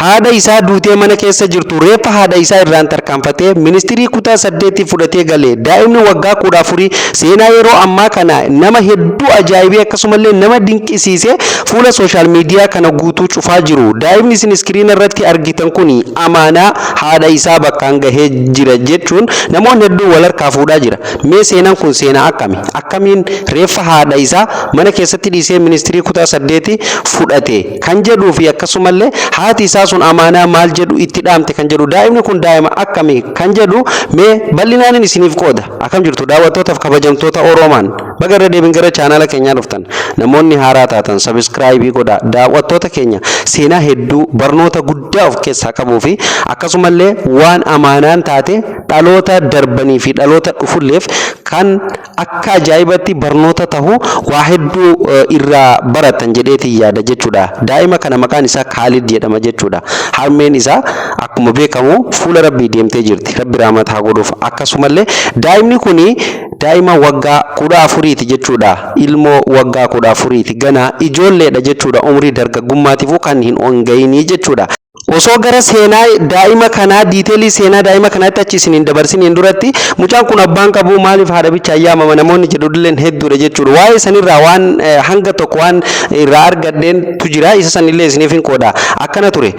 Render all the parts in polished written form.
Haadha isaa duutee mana keessa jirtu reeffa haadha isaa irraan tarkaanfatee ministirii kutaa 8 fudhatee gale. Daa'imni waggaa 14 seenaa yeroo ammaa kana nama hedduu ajaa'ibee akkasumallee nama dinqisiisee fuula social media kana guutuu cufaa jiru. Daa'imni isin iskiriina irratti argitan kuni amaanaa haadha isaa bakkaan gahee jira jechuun namoonni hedduun wal harkaa fuudhaa jira. Mee seenaan kun seenaa akkami? Akkamiin reeffa haadha isaa mana keessatti dhiisee ministirii kutaa 8 fudhate? Kan jedhuu fi akkasumallee haati isaa sun amaanaa maal jedhu itti dhaamte kan jedhu, daa'imni kun daa'ima akkami kan jedhu mee bal'inaanin isiniif qooda. Akkam jirtu daawwattootaaf kabajamtoota Oroomaan? Baga irra deebiin gara chaanaala keenyaa dhuftan. Namoonni haaraa taatan subscribe godhaa. Daawwattoota keenya, seenaa hedduu barnoota guddaa of keessaa qabuu fi akkasumallee waan amaanaan taate dhaloota darbanii fi dhaloota dhufulleef kan akka ajaa'ibatti barnoota tahu waa hedduu irraa baratan jedheetiin yaada jechuudha. Daa'ima kana maqaan isaa Kaalid jedhama jechuudha. Harmeen isaa akkuma beekamu fuula Rabbii deemtee jirti. Rabbi rahmata haa godhuuf. Akkasumallee daa'imni kuni daa'ima waggaa 14ti jechuudha. Ilmoo waggaa 14ti. Ganaa ijoolleedha jechuudha. Umrii dargaggummaatiifuu kan hin ongayinii jechuudha. Osoo gara seenaa daa'ima kanaa, detail seenaa daa'ima kanaatti achi isin hin dabarsiniin duratti, mucaan kun abbaan qabu, maaliif haadha bichaan yaamama namoonni jedhulleen hedduudha jechuudha. Waa'ee sanirraa waan hanga tokko waan irraa argadheentu jira, isa sanillee isiniif hin qooda. Akkana ture,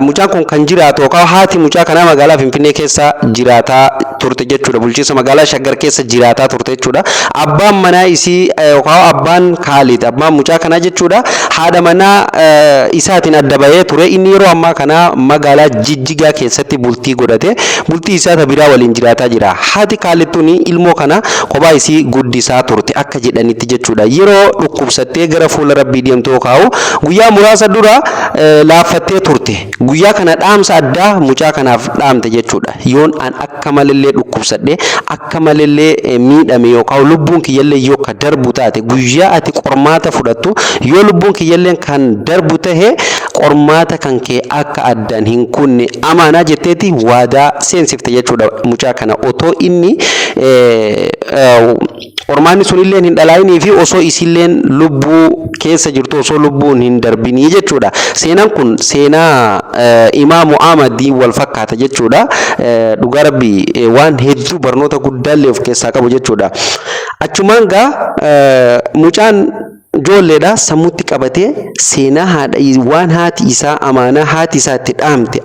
mucaan kun kan jiraatu yookaan haati mucaa kanaa magaalaa Finfinnee keessa jiraataa turte jechuudha. Bulchiinsa magaalaa Shaggar keessa jiraataa turte jechuudha. Abbaan manaa isii yookaan abbaan Kaalid, abbaan mucaa kanaa jechuudha, haadha manaa isaatiin adda bahee ture. Inni yeroo ammaa kana magaalaa Jijjigaa keessatti bultii godhate, bultii isaa ta biraa waliin jiraataa jira. Haati Kaalid tuni ilmoo kana kophaa isii guddisaa turte akka jedhanitti jechuudha. Yeroo dhukkubsattee gara fuula Rabbii deemtu yookaan guyyaa muraasa dura laaffattee turte. Guyyaa kana dhaamsa addaa mucaa kanaaf dhaamte jechuudha. Yoon an akka malellee dhukkubsadhe, akka malellee miidhame yookaan lubbuun kiyyallee yoo ka darbu taate, guyyaa ati qormaata fudhattu yoo lubbuun kiyyallee kan darbu tahe, qormaata kan kee akka addaan hin kunne amaanaa jetteeti waadaa seensifte jechuudha. Mucaa kana otoo inni qormaanni sunillee hin dhalaayinii fi osoo isilleen lubbuu keessa jirtu, osoo lubbuun hin darbinii jechuudha. Seenaan kun seenaa Imaamu Ahmadiin wal fakkaata jechuudha. Dhugaa Rabbii waan hedduu barnoota guddaallee of keessaa qabu jechuudha. Achumaan gaa mucaan ijoolleedha, sammuutti qabatee seenaa haadha, waan haati isaa, amaanaa haati isaa itti dhaamte,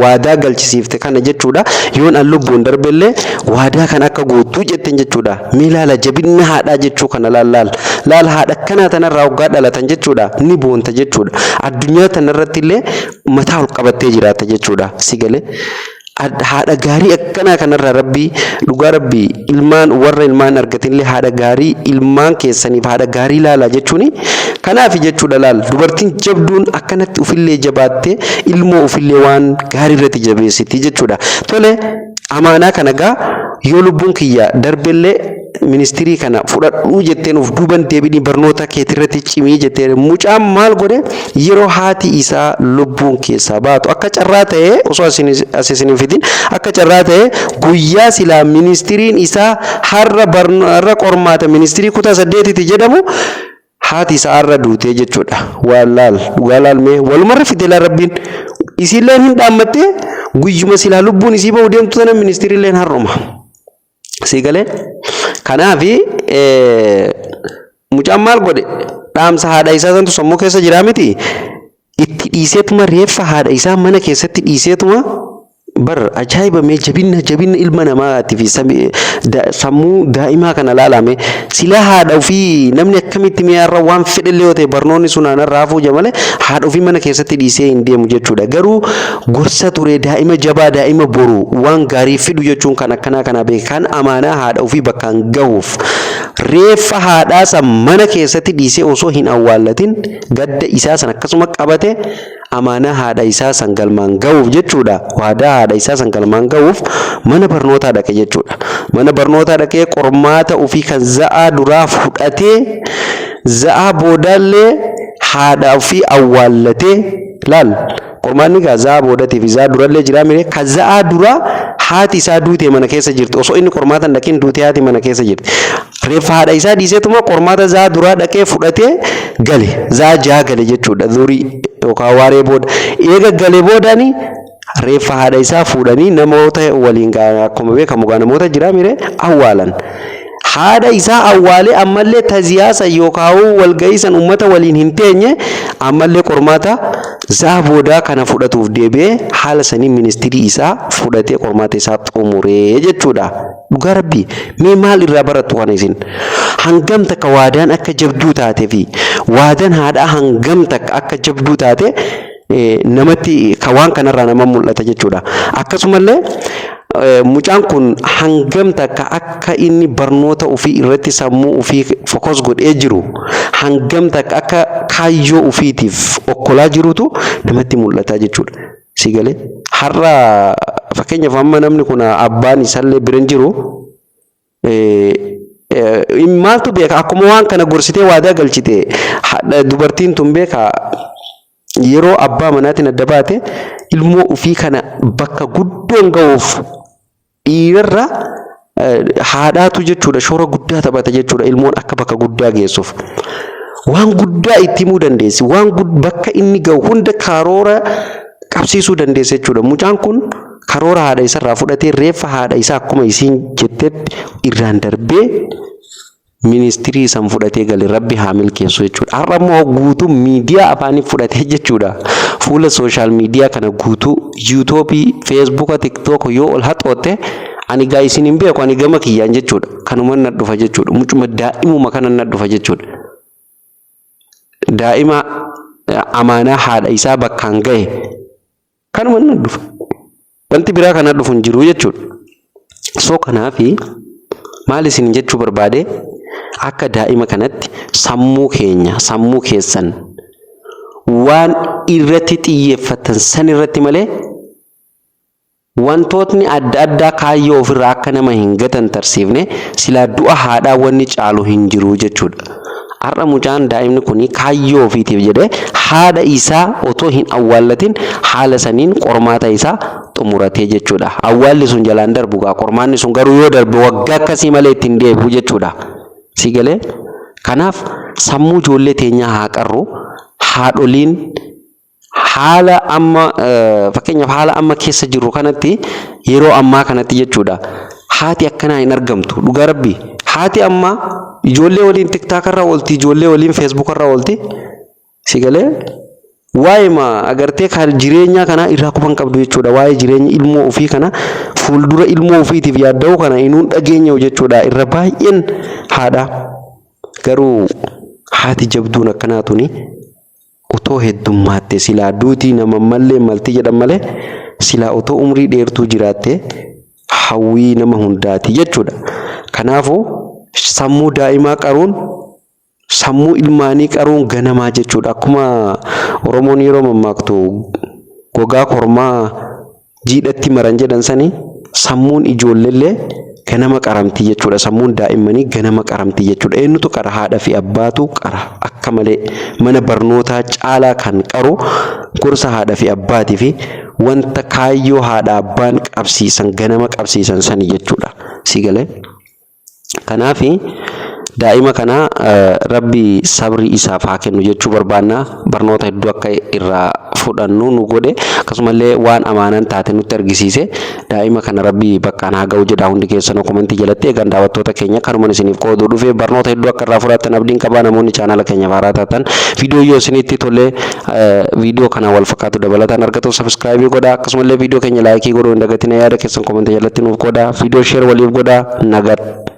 waadaa galchisiifte kana jechuudha. Yoon an lubbuun darbellee waadaa kan akka guutuu jetteen jechuudha. Mee laala jabinna haadhaa jechuu kana, laal laal laal, haadha akkanaa tanarraa waggaa dhalatan jechuudha, ni boonta jechuudha. Addunyaa tanarratti illee mataa ol qabattee jiraatta jechuudha. Si galee, haadha gaarii akkanaa kanarraa Rabbii, dhugaa Rabbii, ilmaan warra ilmaan argatinillee haadha gaarii ilmaan keessaniif haadha gaarii laalaa jechuuni kanaaf jechuudha. Laal, dubartiin jabduun akkanatti ufillee jabaattee ilmoo ufillee waan gaarii irratti jabeessiti jechuudha. Tole, amaanaa kana gaa yoo lubbuun kiyya darbellee ministirii kana fudhadhuu jetteen, of duuban deebiin barnoota keetirratti cimii jetteen. Mucaan maal godhe? Yeroo haati isaa lubbuun keessaa baatu, akka carraa ta'ee, osoo as isin hin fidin, akka carraa ta'ee guyyaa silaa ministiriin isaa har'a qormaata ministirii kutaa 8ti jedhamu haati isaa har'a duutee jechuudha. Waan laal, dhugaa laal, mee walumarra fide laal Rabbiin. Isiilleen hin dhaammattee, guyyuma silaa lubbuun isii bahu deemtu tana ministiriilleen har'uma. Sii galee? Kanaafi mucaan maal godhe? Dhaamsa haadha isaa santu sammuu keessa jiraa miti. Itti dhiiseetuma, reeffa haadha isaa mana keessatti dhiiseetuma. Bar ajaa'iba! Mee jabinna ilma namaati fi sammuu daa'imaa kana laalame. Silaa haadha ofii namni akkamitti mee har'a waan fedhellee yoo ta'e barnoonni sun aanarraa hafuu malee haadha ofii mana keessatti dhiisee hin deemu jechuudha. Garuu gorsa ture, daa'ima jabaa, daa'ima boru waan gaarii fidu jechuun kan akkanaa kana beeka, kan amaanaa haadha ofii bakkaan gahuuf reeffa haadhaa san mana keessatti dhiisee, osoo hin awwaallatin gadda isaa san akkasuma qabate, amaanaa haadha isaa san galmaan gahuuf jechuudha. Waadaa haadha isaa san galmaan gahuuf mana barnootaa dhaqe jechuudha. Mana barnootaa dhaqee qormaata ofii kan za'aa duraa fudhatee, za'aa boodaallee haadha ofii awwaallatee. Laal, qormaanni gaa za'aa boodatii fi za'aa durallee jiraa mire? Ka za'aa duraa haati isaa duutee mana keessa jirti. Osoo inni qormaata hin dhaqin duutee haati mana keessa jirti. Reeffa haadha isaa dhiiseetuma qormaata za'aa duraa dhaqee fudhatee gale. Za'aa 6 gale jechuudha. Zurii yookaan waaree booda. Eega galee boodani reeffa haadha isaa fuudhanii namoota waliin, akkuma beekamu gaa namoota jira mire, awwaalan. Haadha isaa awwaalee ammallee taziyaa san yookaan walgahii san uummata waliin hin teenye, ammallee qormaata zaa boodaa kana fudhatuuf deebi'ee haala sanii ministirii isaa fudhatee qormaata isaa xumuree jechuudha. Dhugaa Rabbii, mee maal irraa barattu kana isin? Hangam takka waadaan akka jabduu taatee fi waadaan haadhaa hangam takka akka jabduu taate namatti waan kanarraa nama mul'ata jechuudha. Akkasumallee mucaan kun hangam takka akka inni barnoota ofii irratti sammuu ofii focus godhee jiru, hangam takka akka kaayyoo ofiitiif okkolaa jirutu namatti mul'ata jechuudha. Si galee, har'a fakkeenyaaf amma namni kun abbaan isaallee bira hin jiru. Maaltu beeka, akkuma waan kana gorsitee waadaa galchite dubartiin tun beeka, yeroo abbaa manaatiin adda baate ilmoo ofii kana bakka guddoon ga'uuf dhiirarra haadhaatu jechuudha shoora guddaa taphata jechuudha ilmoon akka bakka guddaa geessuuf. Waan guddaa itti himuu dandeessi. Waan bakka inni ga'u hunda karoora qabsiisuu dandeessi jechuudha. Mucaan kun karoora haadha isarraa fudhatee reeffa haadha isaa akkuma isiin jettetti irraan darbee ministirii san fudhatee gale. Rabbi haa milkeessu jechuudha. Har'a immoo guutuu miidiyaa afaanii fudhatee jechuudha. Fuula social media kana guutuu YouTubeii, Facebooka, TikTok yoo ol haxootte, ani gaa isin hin beeku, ani gama kiyyaan jechuudha. Kanuma na dhufa jechuudha. Mucuma daa'imuma kana na dhufa jechuudha. Daa'ima amaanaa haadha isaa bakkaan gahe kanuma na dhufa. Wanti biraa kana dhufu hin jiru jechuudha. So kanaafi maal isin jechuu barbaade, akka daa'ima kanatti sammuu keenya, sammuu keessan waan irratti xiyyeeffatan san irratti malee wantootni adda addaa kaayyoo ofirraa akka nama hin gatan tarsiifne, silaa du'a haadhaa wanni caalu hin jiru jechuudha. Har'a mucaan daa'imni kun kaayyoo ofiitiif jedhee haadha isaa otoo hin awwaallatin haala saniin qormaata isaa xumuratee jechuudha. Awwaalli sun jalaan darbu gaa, qormaanni sun garuu yoo darbe waggaa akkasii malee ittiin deebi'u jechuudha. Si galee, kanaaf sammuu ijoollee teenyaa haa qarru. Haadholiin haala amma, fakkeenyaaf haala amma keessa jirru kanatti, yeroo ammaa kanatti jechuudha. Haati akkanaa hin argamtu, dhugaa Rabbi. Haati amma ijoollee waliin TikTokarra oolti, ijoollee waliin Facebookarra oolti. Si galee, waa'ee agartee kan jireenyaa kana irraa quban qabdu jechuudha. Waa'ee jireenya ilmoo ofii kana, fuuldura ilmoo ofiitiif yaadda'uu kana inuun dhageenye jechuudha. Irra baay'een haadha. Garuu haati jabduun akkanaa tuni otoo heddummaatte, silaa duutii nama mallee malti jedhan malee, silaa otoo umrii dheertuu jiraatte hawwii nama hundaati jechuudha. Kanaafuu sammuu daa'imaa qaruun, sammuu ilmaanii qaruun ganamaa jechuudha. Akkuma Oromoon yeroo mammaaktu "gogaa kormaa jiidhatti maran" jedhan sanii, sammuun ijoolleellee ganama qaramti jechuudha. Sammuun daa'immanii ganama qaramti jechuudha. Eenyutu qara? Haadha fi abbaatu qara. Akka malee mana barnootaa caalaa kan qaru gorsa haadha fi abbaatii fi wanta kaayyoo haadha abbaan qabsiisan, ganama qabsiisan sani jechuudha. Si galee? Kanaafi daa'ima kana Rabbi sabrii isaaf haa kennu jechuu barbaanna. Barnoota hedduu akka irraa fudhannu nu godhe, akkasumallee waan amaanaan taate nutti argisiise. Daa'ima kana Rabbi bakkaan haa ga'u jedha hundi keessanuu commentii jalatti. Eegan daawwattoota keenya, kanuman isiniif qooduu dhufe. Barnoota hedduu akka irraa fudhattan abdiin qabaa. Namoonni chaanala keenya haaraa taatan, viidiyoo yoo isinitti tole, viidiyoo kana wal fakkaatu dabalataan argatu subscribe godhaa. Akkasumallee viidiyoo keenya like godhuu hin dagatina. Yaada keessan commentii jalatti nuuf qoodaa. Viidiyoo share waliif godhaa. Nagaatti.